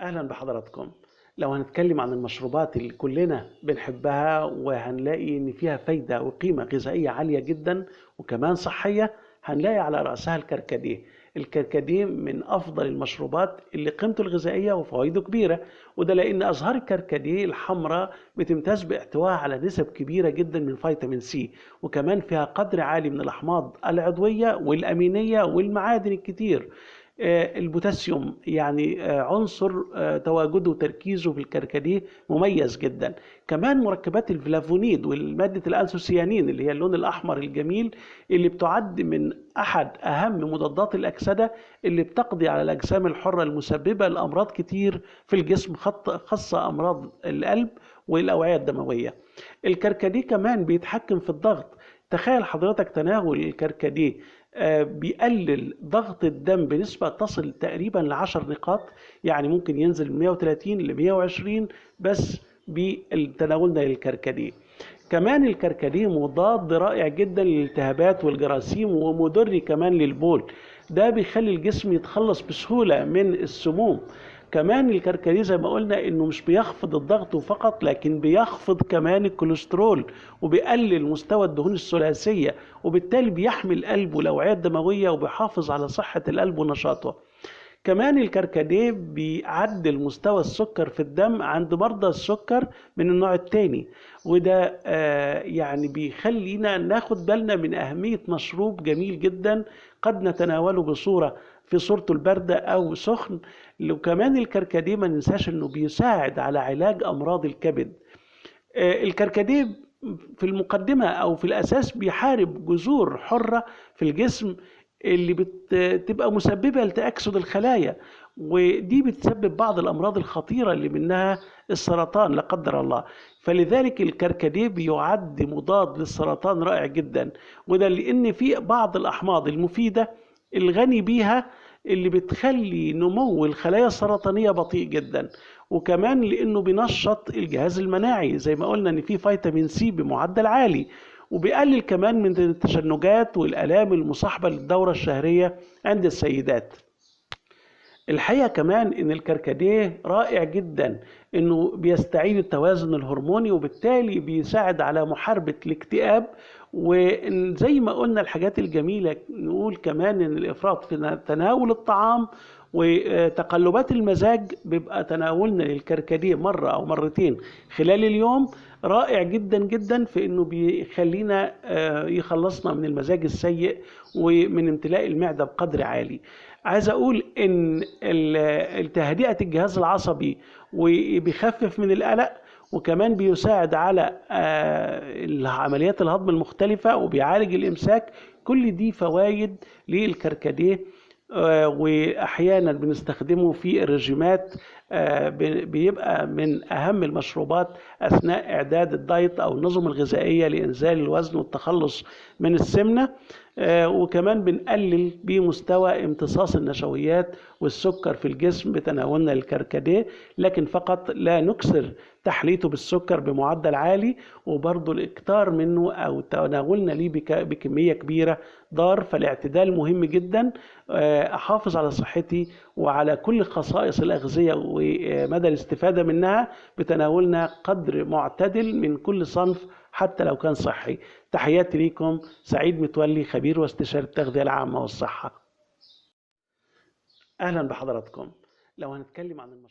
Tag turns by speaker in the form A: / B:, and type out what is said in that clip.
A: أهلا بحضراتكم. لو هنتكلم عن المشروبات اللي كلنا بنحبها وهنلاقي إن فيها فايدة وقيمة غذائية عالية جدا وكمان صحية، هنلاقي على رأسها الكركديه. الكركديه من أفضل المشروبات اللي قيمته الغذائية وفوائده كبيرة، وده لأن أزهار الكركديه الحمراء بتمتاز باحتوائها على نسب كبيرة جدا من فيتامين سي، وكمان فيها قدر عالي من الأحماض العضوية والأمينية والمعادن الكتير. البوتاسيوم يعني عنصر تواجده وتركيزه في الكركديه مميز جدا. كمان مركبات الفلافونيد والمادة الأنثوسيانين اللي هي اللون الأحمر الجميل اللي بتعد من أحد أهم مضادات الأكسدة اللي بتقضي على الأجسام الحرة المسببة لأمراض كتير في الجسم، خاصة أمراض القلب والأوعية الدموية. الكركديه كمان بيتحكم في الضغط. تخيل حضرتك تناول الكركديه بيقلل ضغط الدم بنسبة تصل تقريبا ل10 نقاط، يعني ممكن ينزل من 130 ل 120 بس بتناولنا للكركديه. كمان الكركديه مضاد رائع جدا للالتهابات والجراثيم ومدر كمان للبول، ده بيخلي الجسم يتخلص بسهولة من السموم. كمان الكركديه زي ما قلنا انه مش بيخفض الضغط فقط، لكن بيخفض كمان الكوليسترول وبيقلل مستوى الدهون الثلاثية، وبالتالي بيحمي القلب والأوعية الدموية وبيحافظ على صحة القلب ونشاطه. كمان الكركديه بيعدل مستوى السكر في الدم عند مرضى السكر من النوع الثاني، وده يعني بيخلينا ناخد بالنا من أهمية مشروب جميل جدا قد نتناوله بصورة في صورته الباردة أو سخن. وكمان الكركديه ما ننساش أنه بيساعد على علاج أمراض الكبد. الكركديه في المقدمة أو في الأساس بيحارب جذور حرة في الجسم اللي بتبقى مسببة لتأكسد الخلايا، ودي بتسبب بعض الأمراض الخطيرة اللي منها السرطان لا قدر الله. فلذلك الكركديه بيعد مضاد للسرطان رائع جدا، وده لأن في بعض الأحماض المفيدة الغني بيها اللي بتخلي نمو الخلايا السرطانية بطيء جدا، وكمان لأنه بينشط الجهاز المناعي زي ما قلنا إن في فيتامين سي بمعدل عالي، وبيقلل كمان من التشنجات والآلام المصاحبة للدورة الشهرية عند السيدات. الحقيقة كمان إن الكركديه رائع جدا إنه بيستعيد التوازن الهرموني، وبالتالي بيساعد على محاربة الاكتئاب. وزي ما قلنا الحاجات الجميلة نقول كمان إن الإفراط في تناول الطعام وتقلبات المزاج بيبقى تناولنا للكركديه مرة أو مرتين خلال اليوم رائع جدا جدا في إنه بيخلينا يخلصنا من المزاج السيء ومن امتلاء المعدة بقدر عالي. عايز أقول إن تهدئة الجهاز العصبي وبيخفف من القلق، وكمان بيساعد على عمليات الهضم المختلفة وبيعالج الإمساك. كل دي فوائد للكركديه، وأحيانا بنستخدمه في الرجيمات، بيبقى من أهم المشروبات أثناء إعداد الدايت أو النظم الغذائية لإنزال الوزن والتخلص من السمنة. وكمان بنقلل بمستوى امتصاص النشويات والسكر في الجسم بتناولنا للكركديه، لكن فقط لا نكسر تحليته بالسكر بمعدل عالي، وبرضه الإكتار منه أو تناولنا ليه بكمية كبيرة ضار. فالاعتدال مهم جدا. أحافظ على صحتي وعلى كل خصائص الأغذية ومدى الاستفادة منها بتناولنا قدر معتدل من كل صنف حتى لو كان صحي. تحياتي ليكم، سعيد متولي، خبير واستشاري التغذية العامة والصحة. أهلا بحضراتكم. لو هنتكلم عن المشروب